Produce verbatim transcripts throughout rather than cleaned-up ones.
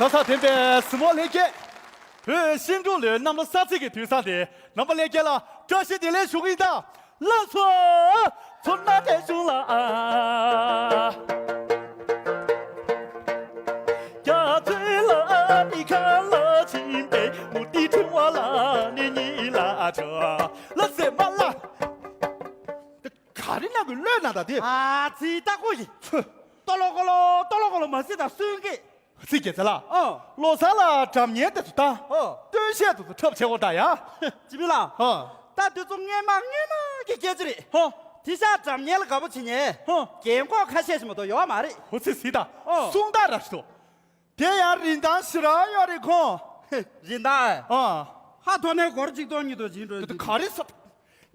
གྲྭ་ས་འཕེན་པའི་གཟིགས་མོ་ལྷན་རྒྱས། བོད་ཤིང་འབྲུག་ལོའི་གནམ་ལོ་གསར་ཚེས་ཀྱི་དུས་བཟང་དེ། རྣམ་པ་ལྷན་རྒྱས་ལ་བཀྲ་ཤིས་བདེ་ལེགས་ཞུ་གི་ཡིན་ད། ལགས་སོ། ཚོ་ན་དེ་བྱུང་ལ་ཨ། རྒྱ་མཚོའི་ལ་ནི་ཁ་ལ་ཕྱིན་པས་མུ་ཏིག་ཕྲེང་བ་ལ་ནི་གཉིས་ལ་ཆོག་ལ་སེ་མ་ལ། ག་རེ་ན་གི་བློས་ན་ད་དེ། ཨ་ཙི་ད་ཀོ་ཡི། ཧུ། ཏོ་ལོ་ཀོ་ལོ་ཏོ་ལོ་ཀོ་ལོ་མ་སི་ད་སུན་གི། ཚིག་གེ་ཚེ་ལ། ཨོ། ལོ་གསར་ལ་སྒྲ་སྙན་དེ་ཚོ་བཏང་། ཨོ། སྟོན་ཤད་དེ་ཚོ་འཁྲབ་བྱེད་དགོས་ད་ཡ། ཅི་མི་ལ། ཧོ། ད་དེ་ཚོ་སྔས་མ་སྔས་མ་གི་སྐད་ཆ་རེད། ཧོ། དེ་ཤ་སྒྲ་སྙན་ལ་དགའ་པོ་བྱེད་ཉན། ཧོ། རྒན་གོག་ཁ་ཤས་ཤིག་མ་གཏོགས་ཡོད་མ་རེད། ཧོ་ཚི་སི་ད། ཨོ། གསུང་ད་ར་ཤི་ཏོ། དེ་ཡང་རིན་ཐང་ཞེ་དྲག་ཡོད་རེད་ཁོང་། རིན་ཐང་ཨེ། ཨོ། ཧ་ཐོ་ནས་སྒོར་གཅིག་སྟོང་ཉིས་སྟོང་བྱིན་འགྲོ་དེ་ག་རེ་ས།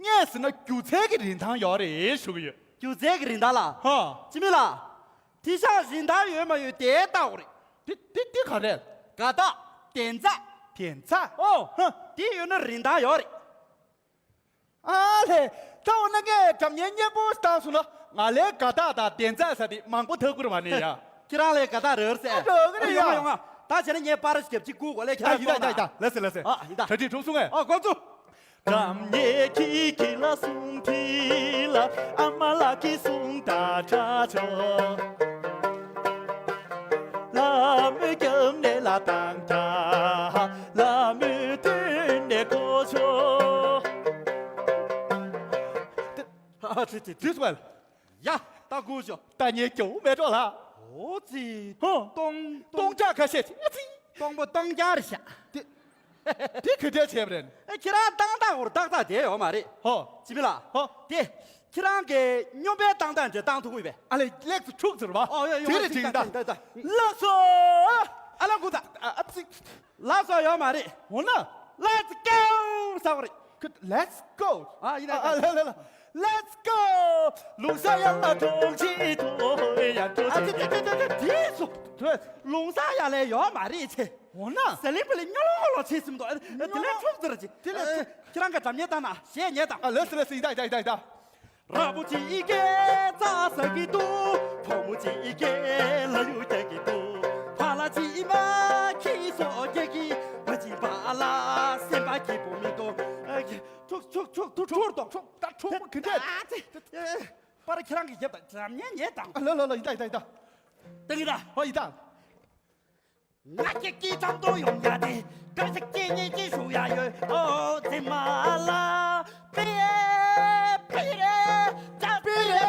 ངས་ཟེར་ན་སྒྱུ་རྩལ་གྱི་རིན་ཐང་ཡོད་རེད་ཞུ་གི་ཡོད། སྒྱུ་རྩལ་གྱི་རིན་ཐང་ལ། ཧོ། ཅི་མི་ལ། དེ་ཤ་རིན་ཐང་ཡོད་མ་ཡོད་དེ་ལྟ་འོ་རེད། དེ་དེ་དེ་ག་རེད། དགའ་རྟགས། གདན་ཚ། གདན་ཚ། ཨོ། ཧ། དེ་ཡོད་ན་རིན་ཐང་ཡོད་རེད། ཨ་ལེ། ད་འོ་ན་ངས་སྒྲ་སྙན་སྙན་པོ་བཏང་སོང་ན་ང་ལས་དགའ་རྟགས་དང་གདན་ཚ་ས་དེ་མང་པོ་ཐག་གུར་བ་ནས་ཡ། ཁྱེད་རང་ལས་དགའ་རྟགས་རེད་ཟེར། ཨ་འགྲོ་གི་རེད་ཡ། ཡོང་ང་ཡོང་ང་། ད་བྱས་ན་ངས་པར་ཞིབ་ཅིག་བསྐུར་གོ་ལེ་ཁྱེད་ད་རང་ཡིན་ད་ཡིན་ད་ཡིན་ད་ལ་སེ་ལ་སེ། ཨ་ཡིན་ད། གྲ་སྒྲིག་གྲུབ་སོང་ངས། ཨ་འགོ་བཙུགས། སྒྲ་སྙན་ཁྱི་ཁྱི་ལ་གསུང་ཁྱི་ལ་ཨ་མ་ལགས་ཀྱིས་གསུང་ད་དྲག་ཆོག་ལ་མོའི་རྒྱབ་ནས་ལ་བཏང་ད་ལ་མོའི་མདུན་ནས་གོ་ཆོག་ཨ་ཙི་ཙི་ཙི། ཡ། ད་སྒུག་ཤོག་ད་ངས་སྐྱོ་བོ་མེད་འགྲོ་ལ། ཨོ་ཙི། ཧོ། སྟོང་སྟོང་ཁྲག་ཁ་ཤས་ཅིག་ཨ་ཙི། སྟོང་པོ་སྟོང་རྐྱང་རེད་ཤག་དེ་དེ་ག་འདྲ་བྱས་པ་རེད། ཨ་ཁྱེད་རང་བཏང་སྟངས་བོར་ཏག་ཏག་བསྡད་ཡོད་མ་རེད། ཧོ། ཅི་མི་ལ། ཧོ། དེ་ཁྱེད་རང་གི་སྨྱོན་པའི་བཏང་སྟངས་དེ་བཏང་ཐུབ་ཀྱི་ཡོད་པས། ཨ་ལས་ལེགས་སུ་འཁྲུག་ཟེར་བ། ཨོ་ཡོད་ཡོད། དེ་རེད་ཅིག་ད། ལགས་སོ། ཨ་ལ་སྒུག་ད། ཨ་ཨ་ཙི། ལགས་སོ་ཡོད་མ་རེད། འོ་ན། Let's go ཟེར་བ་རེད། Let's go ཨ་ཡིན་ན། ཨ་ལ་ལ་ལ། Let's go ལུང་ས་ཡ་ལ་གྲོང་ཁྱེར་དུ་ཡ་གྲོང་ཨ་ཁྱེར་དེ་དེ་དེ་དེ་དེ་དེ་སུ། ལུང་ས་ཡ་ལས་ཡོད་མ་རེད་ཆེ། འོ་ན། ཟི་ལིང་པ་ལི་སྨྱོ་ལོ་ལོ་ཆེ་སིམ་དོ། དེ་ལས་འཁྲུག་ཟེར་ཅི། དེ་ལས་འཁྲུག་ཁྱེད་རང་གི་འགྲམ་ཉེ་ད་ན་གཞས་ཉེ་ད། ཨ་ལགས་སོ་ལགས་སོ་ཡིན་ད་ཡིན་ད་ཡིན་ད་ཡིན་ད། ར་བུ་ཅིག་གིས་རྩྭ་ཟ་གི་འདུག་བུ་མོ་ཅིག་གིས་ལ་ཡུག་རྒྱག་གི་འདུག་ཕ་ལ་ཅིག་མ་ཁྱི་སོ་རྒྱག་གི་མ་ཅིག་པ་ལ་སེམས་པ་སྐྱིད་པོ་མི་འདུག་ཨ་ཁྱི་འཁྲུག་འཁྲུག་འཁྲུག་འཁྲུག་འཁྲུག་འཁྲུག་ད་འཁྲུག་པོ་གི་འདྲ། ཨ་ཙི། པར་ཁྱེད་རང་གིས་རྒྱབ་དང་འགྲམ་ཉེ་ཉེ་དང་། ཨ་ལ་ལ་ལ་ཡིན་ད་ཡིན་ད་ཡིན་ད། ད་གི་ད། ཨ་ཡིན་ད། ང་སྐྱེ་སྐྱེ་ཙམ་དུ་ཡོང་ཡ་དེ། དཀར་ཆག་སྐྱེ་ཉེ་སྐྱེ་ཞུ་ཡ་ཡོད། ཨོ་ཙི་མ་ལ། པེ་རེ་པེ་རེ་ཙ་པེ་རེ་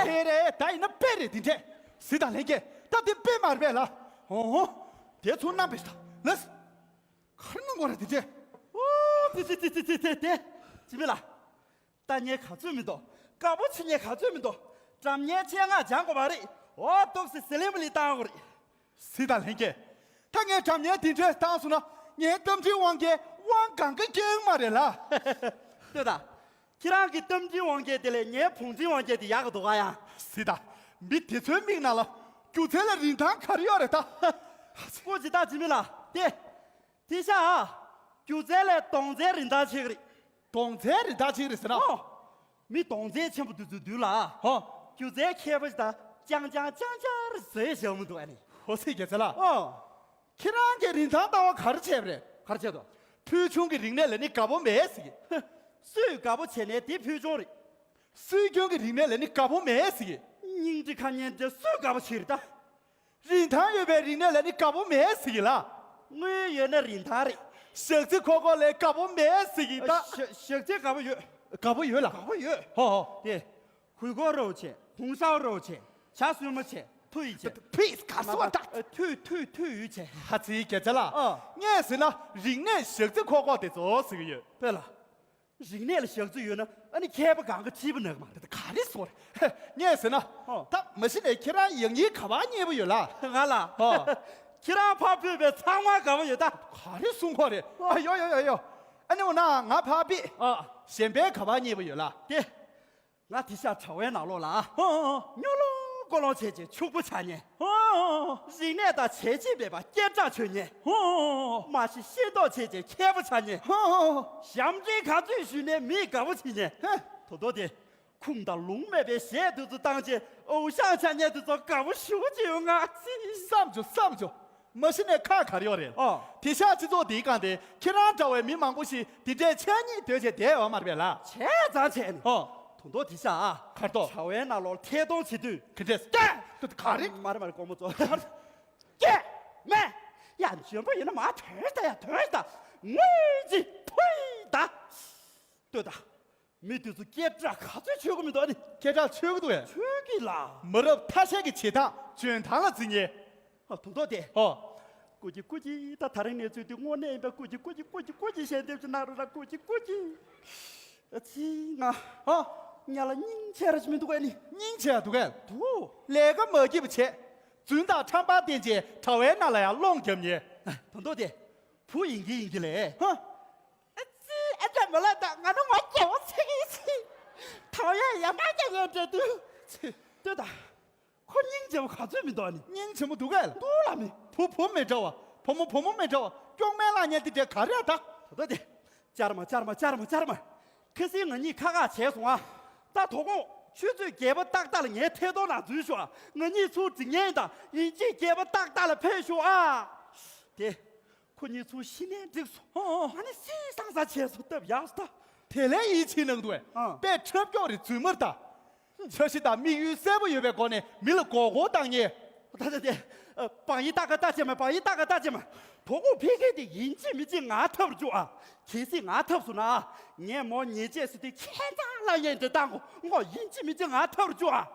པེ་རེ། ད་ཡིན་ན་པེ་རེ་དེ་འདྲས། སི་ད་ལྷན་རྒྱས་ད་དེ་པེ་མ་རེད་པས་ལ། ཨོ་ཧོ། དེ་ཚོ་རྣམ་པས་ད་ལས། གར་ནང་གོ་ར་དེ་འདྲས། ཨོ་དེ་དེ་དེ་དེ་དེ་དེ་ཅི་མི་ལ། ལྟ་ཉན་ག་ཚོད་མི་འདུག་དགའ་པོ་བྱེད་ཉན་ག་ཚོད་མི་འདུག་སྒྲ་སྙན་ཆེད་མངགས་སྦྱང་དགོས་པ་རེད། འོ་ཏོག་སི་སི་ལིམ་ལི་བཏང་དགོས་རེད། སི་ད་ལྷན་རྒྱས། ད་ངས་སྒྲ་སྙན་དེ་འདྲས་བཏང་སོང་ན་ངའི་རྟ་མགྲིན་དབང་རྒྱལ་དབང་གང་ག་སྐྱེ་ཡོང་མ་རེད་ལ། ལྟོས་དང་། ཁྱེད་རང་གི་རྟ་མགྲིན་དབང་རྒྱལ་དེ་ལས་ངའི་བུང་མགྲིན་དབང་རྒྱལ་དེ་ཡག་གི་འདུག་ག་ཡ། སི་ད། མི་དེ་ཚོའི་མིག་ནང་ལ་སྒྱུ་རྩལ་ལ་རིན་ཐང་ག་རེ་ཡོད་རེད་ད། སྐུ་ཅི་ད་ཅི་མི་ལ་དེ། དེ་ཤ། སྒྱུ་རྩལ་ལས་གདོང་རྩལ་རིན་ཐང་ཆེ་གི་རེད། གདོང་རྩལ་རིན་ཐང་ཆེ་གི་རེད་ཟེར་ན། ཨོ། མི་གདོང་རྩལ་ཆེན་པོ་དེ་ཚོའི་མདུན་ལ། ཧོ། སྒྱུ་རྩལ་མཁས་པོ་ཞིག་དང་ཅང་ཅང་ཅང་ཅང་རེ་བཟོས་བཞག་མི་འདུག་ཨ་ནི། ཧོ་སི་རྒྱལ་མཚན་ལགས། ཨོ། ཁྱེད་རང་གི་རིན་ཐང་ལྟ་བ་ག་རེ་བྱས་པ་རེད། ག་རེ་བྱས་འདུག་ཕུལ་བྱུང་གི་རིག་གནས་ལ་ནི་དགའ་པོ་མེད་ཟེར་གི། སུས་དགའ་པོ་བྱས་ནས་དེ་ཕུལ་བྱུང་རེད། སྲོལ་རྒྱུན་གྱི་རིག་གནས་ལ་ནི་དགའ་པོ་མེད་ཟེར་གི། སྙིང་རྗེ་ཁ་ཉན་དེ་སུས་དགའ་པོ་བྱེད་རེད་ད། རིན་ཐང་ཡོད་པའི་རིག་གནས་ལ་ནི་དགའ་པོ་མེད་ཟེར་གི་ལ། དངུལ་ཡོད་ན་རིན་ཐང་རེད། ཞག་རྩི་ཁོག་ཁོག་ལས་དགའ་པོ་མེད་ཟེར་གི་ད། ཞག་ཞག་རྩི་དགའ་པོ་ཡོད། དགའ་པོ་ཡོད་ལ། དགའ་པོ་ཡོད། ཧོ་ཧོ། དེ། ཧུའེ་གོ་རོ་ཆེ། ཧུང་ཤའོ་རོ་ཆེ། ཆ་སུན་མོ་ཆེ། ཐུ་ཡི་ཆེ། ཕིས་ག་སོ་ད། ཐུ་ཐུ་ཐུ་ཡུ་ཆེ། ཧ་ཙི་རྒྱལ་མཚན་ལགས། ཨ། ངས་ཟེར་ན་རིག་གནས་ཞག་རྩི་ཁོག་ཁོག་དེ་ཚོ་ཟེར་གི་ཡོད། དཔེ་ལ། རིག་གནས་ལ་ཞག་རྩི་ཡོད་ན་ཨ་ནི་མཁས་པ་གང་ག་ཁྲིད་པ་ནག་མ་རེད། ག་རེ་ཟེར་རེད། ངས་ཟེར་ན། ཨོ། ད་མ་གཞི་ནས་ཁྱེད་རང་ཡང་སྙིང་ག་པར་མཉེས་པོ་ཡོད་ལ། ང་ལ། ཨོ། ཁྱེད་རང་ཕར་ཕུད་པའི་ཚང་མ་དགའ་པོ་ཡོད་ད། ག་རེ་གསུང་གོ་རེད། ཨ་ཡོ་ཡོ་ཡོ་ཡོ། ཨ་ནི་འོ་ན་ང་ཕར་ཕུད། ཨ། གཞན་པའི་ག་པར་མཉེས་པོ་ཡོད་ལ། དེ། ང་དེ་ཤ་གྲྭ་བའི་ནང་ལོགས་ལ། ཨོ་ཨོ་ཨོ། སྨྱོ་ལོང་ཀོ་ལོང་བྱས་བྱས་ཕྱུག་པོ་ཆགས་ཉེ། ཨོ་ཨོ་ཨོ། རིག་གནས་དང་བྱས་རྗེས་མེད་པ་སྐད་གྲགས་ཆོད་ཉེ། ཨོ་ཨོ་ཨོ། མ་གཞི་ཤེས་རྟོགས་བྱས་བྱས་མཁས་པོ་ཆགས་ཉེ། ཨོ་ཨོ་ཨོ། ཞབས་འདྲེན་ག་ཚོད་ཞུས་ནས་མིས་དགའ་པོ་བྱེད་ཉེ། ཧེ། དོ་དོ་དེ། ཁུངས་དང་ལུང་མེད་པའི་གཞས་དེ་ཚོ་བཏང་བྱས་ཨོ་ཞང་ཆ་ཉེ་དེ་ཚོ་དགའ་པོ་ཞུ་བྱེད་ཡོང་ང་ཚི། བསམ་བྱོ་བསམ་བྱོ། མ་གཞི་ནས་ཁག་ག་རེ་ཡོད་རེད། ཨོ། དེང་སང་སྤྱི་ཚོགས་འདིའི་སྒང་དེ་ཁྱེད་རང་འདྲ་བའི་མི་མང་པོ་ཞིག་འདི་འདྲའི་ཆ་རྙེད་འདོད་བྱས་བསྡད་ཡོད་མ་རེད་པས་ལ། བྱས་ཙང་བྱས་ནས། ཨོ། དུང་མདོག་དེང་སང་ཨ། གར་ཐོག་བྱ་བའི་ནང་ལོགས་ཐད་གཏོང་བྱེད་དུས། ག་འདྲས། ཀྱེ། ག་རེ། མ་རེད་མ་རེད་སྒོར་མོ་ཚོ། ཀྱེ། མེ། ཡ་འཇོན་པོ་ཡིན་ན་མ་དོན་ད་ཡ་དོན་ད། ངུས་ཅི་ཕུའི་ད། ལྟོས་ད། མི་དེ་ཚོ་སྐད་གྲགས་ག་ཚོད་ཆོད་གི་མི་འདུག་ཨ་ནི། སྐད་གྲགས་ཆོད་གི་འདུག་ཨེ། ཆོད་གི་ལ། མ་རབས་ཐ་ཤལ་གྱི་བྱེད་སྟངས་འཇོན་ཐང་ལ་བརྩི་ཉེ། ཨ་དུང་མདོག་དེ། ཨོ། ཀུ་ཅི་ཀུ་ཅི་ད་ད་རིང་ནས་བཙུགས་དུས་དངོས་གནས་ཡིན་པ་ཀུ་ཅི་ཀུ་ཅི་ཀུ་ཅི་ཀུ་ཅི་ཞལ་འདེབས་ཅིག་གནང་རོགས་ལ་ཀུ་ཅི་ཀུ་ཅི། ཨ་ཙི་ང་། ཨོ། ཉ་ལ་སྙིང་རྗེ་ར་ཅིག་མི་འདུག་ཨ་ནི། སྙིང་རྗེ་འདུག་གས། འདུག་ལས་ཀ་མ་སྐྱིད་པ་བྱས། རྫུན་དང་ཁྲམ་པ་བསྟེན་བྱས་དྲ་བའི་ནང་ལ་ཡང་སློང་རྒྱབ་ཉེ། ཨ་དུང་མདོག་དེ། བུ་ཡིན་གྱི་ཡིན་གྱི་ལས། ཧ། ཨ་ཙི་ཨ་ཅག་མ་ལ་ད་ང་ནི་ང་རྒྱལ་བོ་ཚིག་གི་ཚིག་ཐོག་ཡ་ཡ་མ་རྒྱ་ཡན་འདྲ་དུ། ལྟོས་ད། ཁོ་སྙིང་རྗེ་བོ་ག་ཚོད་མི་འདུག་ཨ་ནི། སྙིང་རྗེ་མོ་འདུག་གས། འདུག་ལ་མི། བུ་བུ་མི་འདྲ་བ། བུ་མོ་བུ་མོ་མི་འདྲ་བ། སྐྱོག་མེ་ལ་ཉལ་དེ་འདྲ་ག་རེ་ད། ད་ད་དེ། ཅར་མ་ཅར་མ་ཅར་མ་ཅར་མ། ཁ་སང་ང་གཉིས་ཁ་ཁ་བྱས་སོང་ཨ། ད་དོ་དགོང་ཆུ་ཚོད་བརྒྱད་པ་ཏག་ཏག་ལ་ངའི་ཐད་གཏོང་ནང་འཛུལ་ཤོག་ཨ། ང་གཉིས་ཚུར་འགྲིག་ཉན་དང་ཡིན་གཅིག་བརྒྱད་པ་ཏག་ཏག་ལ་ཕེབས་ཤོག་ཨ། དེ། ཁོ་གཉིས་ཚུར་ཤི་ནས་འགྲིག་སོང་། ཨོ་ཨོ། ང་ནི་སི་སང་ས་བྱས་སོང་སྟབས་ཡག་ས། དེ་ལས་ཡིད་ཆེས་གནང་འདུག་ཨ། དཔེ་འཁྲབ་སྐྱོག་རེ་རྫུན་མར་ད། འཆར་གཞི་དང་དམིགས་ཡུལ་གསལ་པོ་ཡོད་པའི་སྒོ་ནས་མི་ལ་མགོ་སྐོར་བཏང་ཉེ། ད་ད་དེ། བང་ཡིག་ཏག་ཀ་ལྟ་ཅེས་མ་བང་ཡིག་ཏག་ཀ་ལྟ་ཅེས་མ། དོ་དགོང་ཕ་གི་དེ་ཡིན་གཅིག་མིན་གཅིག་ང་འཐབ་རུ་བཅུག་ཨ། གལ་སྲིད་ང་འཐབ་སོང་ན། ངས་མོ་ཉེས་ཆད་སུ་དེ་ཁྱད་མཚར་ལ་ཡན་དེ་བཏང་གོ་ངོ་ཡིན་གཅིག་མིན་གཅིག་ང་འཐབ་རུ་བཅུག་ཨ།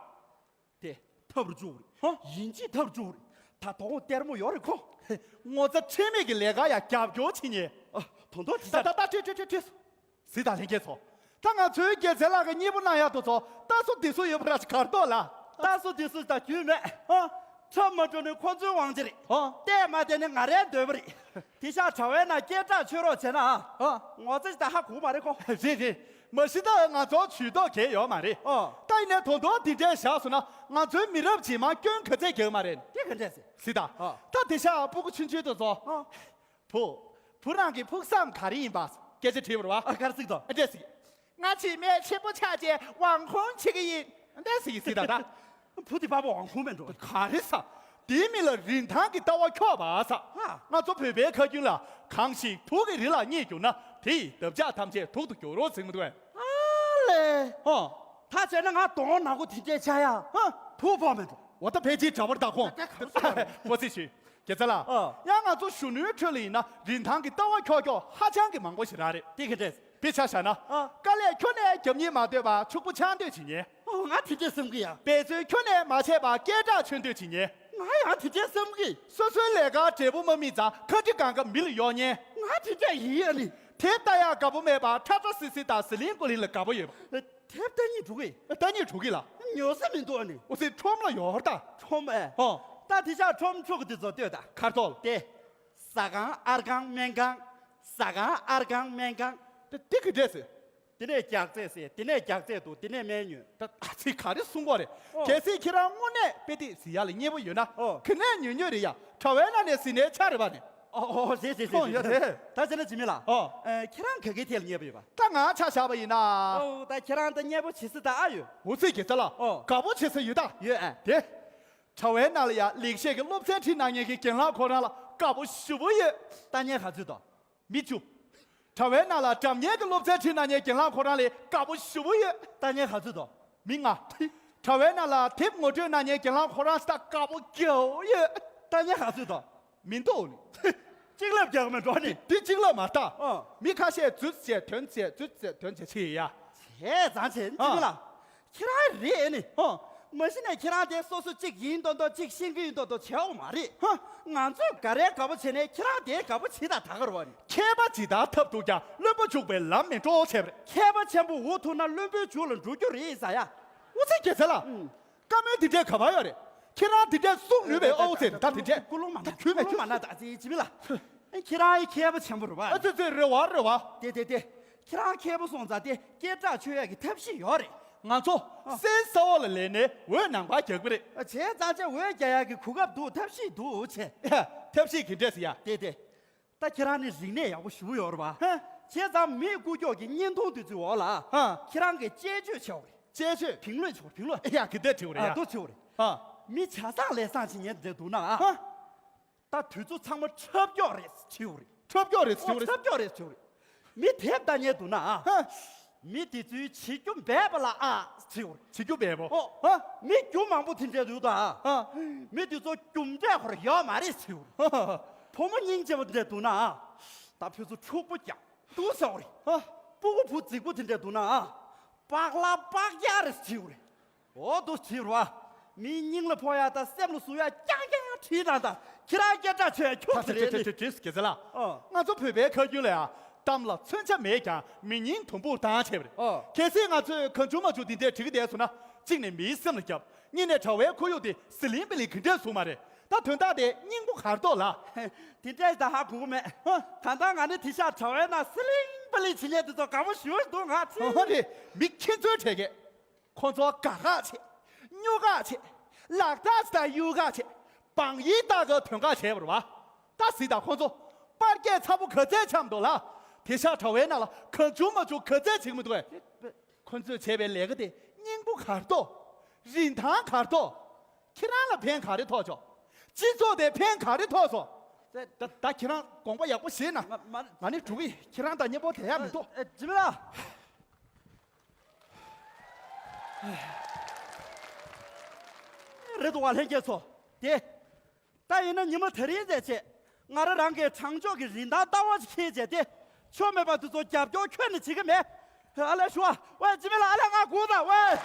དེ་འཐབ་རུ་བཅུག་རེད། ཧོ། ཡིན་གཅིག་འཐབ་རུ་བཅུག་རེད། ད་དོ་དགོང་ལྟད་མོ་ཡོད་རེད་ཁོ། ངོ་ཚ་ཁྲེལ་མེད་ཀྱི་ལས་ཀ་ཡ་རྒྱབ་སྐྱོར་བྱེད་ཉེ། ཨ་དོ་དོ་དེ་ད་ད་ད་ཁྲིད་ཁྲིད་ཁྲིད་ཁྲིད། གཟིགས་དང་ལྷན་རྒྱས་ཚོ། ད་ང་ཚོའི་རྒྱལ་མཚན་ལགས་ཀྱི་མཉེས་པོ་གནང་ཡག་དུ་ཚོ་ལྟ་སོ་འདི་སོ་ཡོད་པ་ར་ཞིག་གར་ཐོག་ལ། ལྟ་སོ་འདི་སོ་ད་རྒྱུས་མེད། ཨ། འཁྲབ་མ་འགྲོ་ནི་ཁོ་ཚོའི་དབང་ཆ་རེད། ཨ། བལྟས་མ་བལྟས་ནི་ང་རའི་འདོད་པ་རེད། དེ་ཤག་དྲ་བའི་ནང་སྐད་གྲགས་ཆོད་རོགས་བྱས་ན་ཨ། ཨ། ངོ་ཚ་ཞིག་ད་ཧ་གོ་མ་རེད་ཁོ། རེད་རེད། མ་གཞི་ད་ང་ཚོ་ཇུས་གཏོགས་གལ་ཡོད་མ་རེད། ཨ། ད་ཡིན་ནའི་དོ་དོ་འདི་འདྲའི་བཞག་སོང་ན་ང་ཚོའི་མི་རབས་རྗེས་མ་སྐྱོན་ག་ཚད་རྒྱག་མ་རེད། དེ་ག་འདྲས་ཟེར། གཟིགས་དང་། ཨ། ད་དེ་ཤག་སྤུ་གུ་ཆུང་ཆུང་དུ་ཚོ། ཨ། བུ། བུ་རང་གི་ཕུགས་བསམ་ག་རེ་ཡིན་པ། སྐད་ཆ་དྲིས་པ་རེད་བ། ཨ་ག་རེ་ཟེར་གྱི་འདུག་ཨ་འདྲས་ཟེར་གྱི། ང་བྱེ་མའི་ཆེན་པོ་ཆགས་རྗེས་དབང་ཁུང་བྱེད་ཀྱི་ཡིན། ཨ་འདྲས་ཟེར་གྱི་ཟེར་ད་ད། བུ་དེ་པ་པ་དབང་ཁུང་མེད་འགྲོ། ག་རེ་ཟ། དེའི་མི་ལ་རིན་ཐང་གི་ལྟ་བ་འཁྱོག་པ་ཟ། ཨ། ང་ཚོ་བོད་པའི་ཁ་རྒྱུན་ལ་གང་ཞིག་དུག་གི་རི་ལ་རྙེད་གྱུར་ན་དེ་ཡི་འདབ་ཆགས་ཐམས་ཅད་དུག་ཏུ་འགྱུར་རོ་ཟེར་མི་འདུག་གས། ཨ་ལས། ཧོ། ད་བྱས་ན་ང་གདོང་ནག་པོ་དེ་འདྲས་ཆགས་ཡ། ཧ། བུ་ཕོག་མེད་འགྲོ། འོ་ད་ཕལ་ཆེར་འདྲ་པར་ད་ཁོང་། ད་ག་རེ་ཟེར་བ་རེད། པོ་ཚིག་ཞུས། དགེ་རྩ་ལགས། ཨ། ཡང་ང་ཚོ་གཞོན་ནུའི་ཁྲོད་ལ་ཡིན་ན་རིན་ཐང་གི་ལྟ་བ་འཁྱོག་འཁྱོག་ཧ་ཅང་གི་མང་པོ་ཞིག་རག་རེད། དེ་ག་འདྲས། དཔེ་ཆ་བཞག་ན། ཨ། དཀའ་ལས་ཁྱོན་ནས་རྒྱབ་གཉེར་མ་འདོད་པར་ཕྱུག་པོ་ཆགས་འདོད་བྱེད་ཉེ། ཨོ་ང་དེ་འདྲས་བསམ་གི་ཡ། འབད་རྩོལ་ཁྱོན་ནས་མ་བྱས་པར་སྐད་གྲགས་འཚོལ་འདོད་བྱེད་ཉེ། ང་ཡང་དེ་འདྲས་བསམ་གི། སོ་སོའི་ལས་ཀར་འབྲས་བུ་མ་སྨིན་ཙང་ཁ་དཀྲི་གང་ག་མི་ལ་གཡོག་ཉེ། ང་དེ་འདྲས་ཡིན་ཡ་ནི། དེབ་ལྟ་ཡག་དགའ་པོ་མེད་པར་ཁྲ་ཁྲ་སིལ་སིལ་དང་ཟི་ལིང་ཀུ་ལིང་ལ་དགའ་པོ་ཡོད་པ། དེབ་ལྟ་སྙིང་བྲོ་གི། ལྟ་སྙིང་བྲོ་གི་ལ། ཉོ་ས་མི་འདུག་ཨ་ནི། འོ་ཙི་ཁྲོམ་ལ་ཡོད་ད། ཁྲོམ་ཨེ། ཧོ། ད་དེ་ཤག་ཁྲོམ་ཕྲུ་གུ་དེ་ཚོ་ལྟོས་ད། ཁ་ཐོག་ལ། དེ། ཟ་ཁང་ཨར་ཁང་སྨན་ཁང་། ཟ་ཁང་ཨར་ཁང་སྨན་ཁང་། དེ་དེ་ག་འདྲས་ཟེར། དེ་ནས་རྒྱགས་ཚད་ཟེར། དེ་ནས་རྒྱགས་ཚད་འདུག་དེ་ནས་སྨན་ཉོས། ད་ཨ་ཙི་ག་རེ་གསུང་གོ་རེད། ཨོ། གལ་སྲིད་ཁྱེད་རང་དངོས་གནས་དཔེ་དེབ་གཟིགས་ཡག་ལ་མཉེས་པོ་ཡོད་ན། ཨོ། ག་ནས་ཉོས་ཉོས་རེད་ཡ། དྲ་བའི་ནང་ནས་གཟིགས་ནའི་ཆ་རེད་པ་ནི། ཨོ་ཨོ་རེད་རེད་རེད། ཨོ་ཡ་རེད། ད་བྱས་ན་འཇིགས་མེད་ལགས། ཨོ། ཨེ་ཁྱེད་རང་ག་གེའི་ཐད་ལ་མཉེས་པོ་ཡོད་པ། ད་ང་ཆ་བཞག་པ་ཡིན་ན། ཨོ་ད་ཁྱེད་རང་ད་མཉེས་པོ་བྱེད་སྲིད་ད་ཨ་ཡོད། འོ་ཙི་དགེ་རྩ་ལགས། ཨོ། དགའ་པོ་བྱེད་ས་ཡོད་ད། ཡོད་ཨ། དེ། དྲ་བའི་ནང་ལ་ཡ་ལེགས་བཤད་ཀྱི་སློབ་ཚན་ཁྲིད་གནང་མཁན་གྱི་རྒན་ལགས་ཁོ་རང་ལ་དགའ་པོ་ཞེ་པོ་ཡོད། ལྟ་མཁན་ག་ཚོད་དོ། མི་བཅུ། དྲ་བའི་ནང་ལ་སྒྲ་སྙན་གྱི་སློབ་ཚན་ཁྲིད་གནང་མཁན་རྒན་ལགས་ཁོ་རང་ལ་དགའ་པོ་ཞེ་པོ་ཡོད། ལྟ་མཁན་ག་ཚོད་དོ། མི་ལྔ། དྲ་བའི་ནང་ལ་དེབ་ངོ་སྤྲོད་གནང་མཁན་རྒན་ལགས་ཁོ་རང་ལ་དགའ་པོ་རྒྱལ་པོ་ཡོད། ལྟ་མཁན་ག་ཚོད་དོ། མི་འདུག་ནི། གཅིག་ལབ་རྒྱག་མེད་འགྲོ་ནི། འདི་གཅིག་ལབ་མ་རེད་ད། ཨ། མི་ཁ་ཤས་རྫུས་བྱས་དོན་བྱས་རྫུས་བྱས་དོན་བྱས་ཆེ་ཡ། བྱས་ཙང་བྱས་འདི་མི་ལ། ཨ། ཁྱེད་རང་རེད་ནི། ཨ། མ་གཞི་ནས་ཁྱེད་རང་དེ་སོ་སོ་གཅིག་ཡིན་མདོག་མདོག་གཅིག་ཤེས་ཀྱི་ཡིན་མདོག་མདོག་བྱེད་འོང་མ་རེད། ཧ། ང་ཚོས་ག་རེ་དགའ་པོ་བྱས་ནས་ཁྱེད་རང་དེ་དགའ་པོ་བྱེད་ད་ད་ག་རེད་བ་ནི། མཁས་པ་ཇི་ལྟར་ཐབས་རྡུགས་ཀྱང་བླུན་པོ་འཇུག་པའི་ལམ་མི་སྤྲོ་བྱས་པ་རེད། མཁས་པ་ཆེན་པོ་འུ་ཐུག་ན་བླུན་པོའི་མཇུག་ལ་འགྲོ་རྒྱུ་རེད་ཟེར་ཡ། འུ་ཚོའི་དགེ་རྩ་ལགས། ཨུམ། བཀའ་མོལ་འདི་འདྲའི་ག་པར་ཡོད་རེད། ཁྱེད་རང་འདི་འདྲའི་གསུང་ནུས་པའི་ཨོ་ཟེར་ད་འདི་འདྲའི། ཀུན་སློང་མ་ད་ན་ཁྱོད་མ་ཀུན་སློང་མ་ན་ད་ཅི་ཅི་མི་ལ། ཨེ་ཁྱེད་རང་ཨེ་མཁས་པ་ཆེན་པོ་རེད་བ། ཨ་ཙི་ཙི་རེད་བ་རེད་བ། དེ་དེ་དེ། ཁྱེད་རང་མཁས་པོ་སོང་ཙང་དེ་སྐད་གྲགས་ཆོད་ཡག་གི་ཐབས་ཤེས་ཡོད་རེད། ང་ཚོ་ཨ། སེམས་གསར་བ་ལ་ལས་ནས་འོད་ནང་པ་རྒྱག་གི་རེད། ཨ་བྱས་ཙང་ཅེ་འོད་རྒྱག་ཡག་གི་གོ་སྐབས་འདུག་ཐབས་ཤེས་འདུག་བྱས། ཨ་ཐབས་ཤེས་གི་འདྲས་ཟེར་ཡ། དེ་དེ། ད་ཁྱེད་རང་ནི་རིག་གནས་ཡག་པོ་ཞེ་པོ་ཡོད་རེད་བ། ཧ། བྱས་ཙང་མི་ཀུ་ཀྱོག་གི་བརྙན་ཐུང་དེ་ཚོའི་འོག་ལ། ཧ། ཁྱེད་རང་གིས་དཔྱད་བརྗོད་བྱེད་འོ་རེད། དཔྱད་བརྗོད།评论་བྱེད་འོ་རེད། 评论། ཡ་གི་དེ་བྲིས་འོ་རེད་ཡ། ཨ་དོ་བྱེད་འོ་རེད། ཧ། མི་ཆ་ཚང་ལས་བཟང་བྱེད་ཉན་དེ་འདུག་ན་ཨ། ཧ། ད་དུས་ཚོད་ཚང་མ་འཁྲབ་སྐྱོག་རེད་ཟེར་བྱེད་དགོས་རེད། འཁྲབ་སྐྱོག་རེད་ཟེར་བྱེད་དགོས་རེད། འཁྲབ་སྐྱོག་རེད་ཟེར་བྱེད་དགོས་རེད། མི་དེབ་ལྟ་མཁན་འདུག་ན་ཨ། ཧ། མི་དེ་ཚོའི་བྱེད་རྒྱུ་འབད་པ་ལ་ཨ་ཟེར་བྱེད་དགོས་རེད། བྱེད་རྒྱུ་འབད་པོ། ཨོ། ཧ། མི་རྒྱུ་མང་པོ་དེ་འདྲས་འདུག་ད་ཨ། ཧ། མི་དེ་ཚོ་རྒྱུ་འབྲས་ཁོ་ར་ཡོད་མ་རེད་ཟེར་བྱེད་དགོས་རེད། ཧ། བུ་མོ་སྙིང་རྗེ་པོ་འདྲས་འདུག་ན་ཨ། ད་ཕུ་ཚོ་ཕྲུག་པོ་ཀྱང་འདུག་ཟེར་བ་རེད། ཧ། སྤུ་གུ་བུ་རྫིག་པོ་དེ་འདྲས་འདུག་ན་ཨ། པགས་ལ་པགས་རྒྱག་རེད་ཟེར་བྱེད་དགོས་རེད། འོ་དོ་བྱེད་རོ། མིའི་སྙིང་ལ་ཕོག་ཡ་དང་སེམས་ལ་ཟུག་ཡ་རྐྱང་རྐྱང་བྲིས་དང་དང་ཁྱེད་རང་སྐད་གྲགས་ཆོད་ཁྱོད་ཚེ་རེད་ནི། ཁྱེད་ཚེ་ལ། ཨོ། ང་ཚོ་བོད་པའི་ཁ་རྒྱུན་ལ་ཡ་གཏམ་ལ་མཚོན་ཆ་མེད་ཀྱང་མི་སྙིང་དུམ་བུར་བཏང་བྱས་པ་རེད། ཨོ། གལ་སྲིད་ང་ཚོས་གང་བྱུང་མ་བྱུང་འདི་འདྲའི་བྲིས་ཀྱི་བསྡད་སོང་ན་གཅིག་ནས་མིའི་སེམས་ལ་བརྒྱབ། གཉིས་ནས་དྲ་བའི་ཁོར་ཡུག་དེ་ཟི་ལིང་པི་ལིང་གི་འདྲ་བཟོས་མ་རེད། ད་དོན་དག་དེ་སྙིང་པོ་གར་གཏོགས་ལ། དེ་འདྲས་ད་ཧ་གོ་གི་མེད། ཧ། ད་ལྟ་ང་ནི་དེ་ཤག་དྲ་བའི་ནང་ཟི་ལིང་པི་ལིང་བྱེད་མཁན་དེ་ཚོ་དགའ་པོ་ཞེ་པོ་ཞིག་འདུག་ང་ཚེ། ཧ་རེད། མི་ཁྱེད་ཚོའི་གྲས་ཀས། ཁོ་ཚོ་དགའ་དགའ་བྱས། སྨྱོ་དགའ་བྱས། ལག་རྟགས་དང་གཡུག་དགའ་བྱས། བང་ཡིག་ལྟ་ག་དོན་དགའ་བྱས་པ་རེད་བ། ད་གཟིགས་དང་ཁོ་ཚོ། པར་རྒྱག་ཚ་པོ་ག་ཚད་འཆམ་འདུག་ལ། དེ་ཤག་དྲ་བའི་ནང་ལ་གང་བྱུང་མ་བྱུང་ག་ཚད་བྱེད་ཀྱི་མི་འདུག་གས། ཁོ་ཚོས་བྱས་པའི་ལས་ཀ་དེ་སྙིང་པོ་གར་གཏོགས། རིན་ཐང་གར་གཏོགས། ཁྱེད་རང་ལ་ཕན་ག་རེ་ཐོགས་ཆོག་སྤྱི་ཚོགས་དེ་ཕན་ག་རེ་ཐོགས་སོང་། ད་ད་ཁྱེད་རང་དགོངས་པ་ཡག་པོ་བཞེས་ན། ང་ང་ནི་འགྲོ་གི། ཁྱེད་རང་དང་མཉམ་པོ་བསྡད་ཡག་མི་འདུག་ཨ། འཇིགས་མེད་ལགས། རེད་འདུག་བ་ལྷན་རྒྱས་ཚོ། དེ། ད་ཡིན་ན་ཉི་མ་དེ་རིང་ཟེར་བྱས། ང་རང་རང་གི་དྲང་ཕྱོགས་ཀྱི་རིན་ཐང་ལྟ་བ་ཞིག་འཁྱེར་བྱས་ཏེ། ཆོ་མེད་པ་དེ་ཚོ་རྒྱབ་སྐྱོར་ཁྱོན་ནས་བྱེད་ཀྱི་མེད། ཨ་ལས་ཞུ་བ། ཝེ་འཇིགས་མེད་ལགས། ཨ་ལས་ང་སྒུག་དང་ཝེ།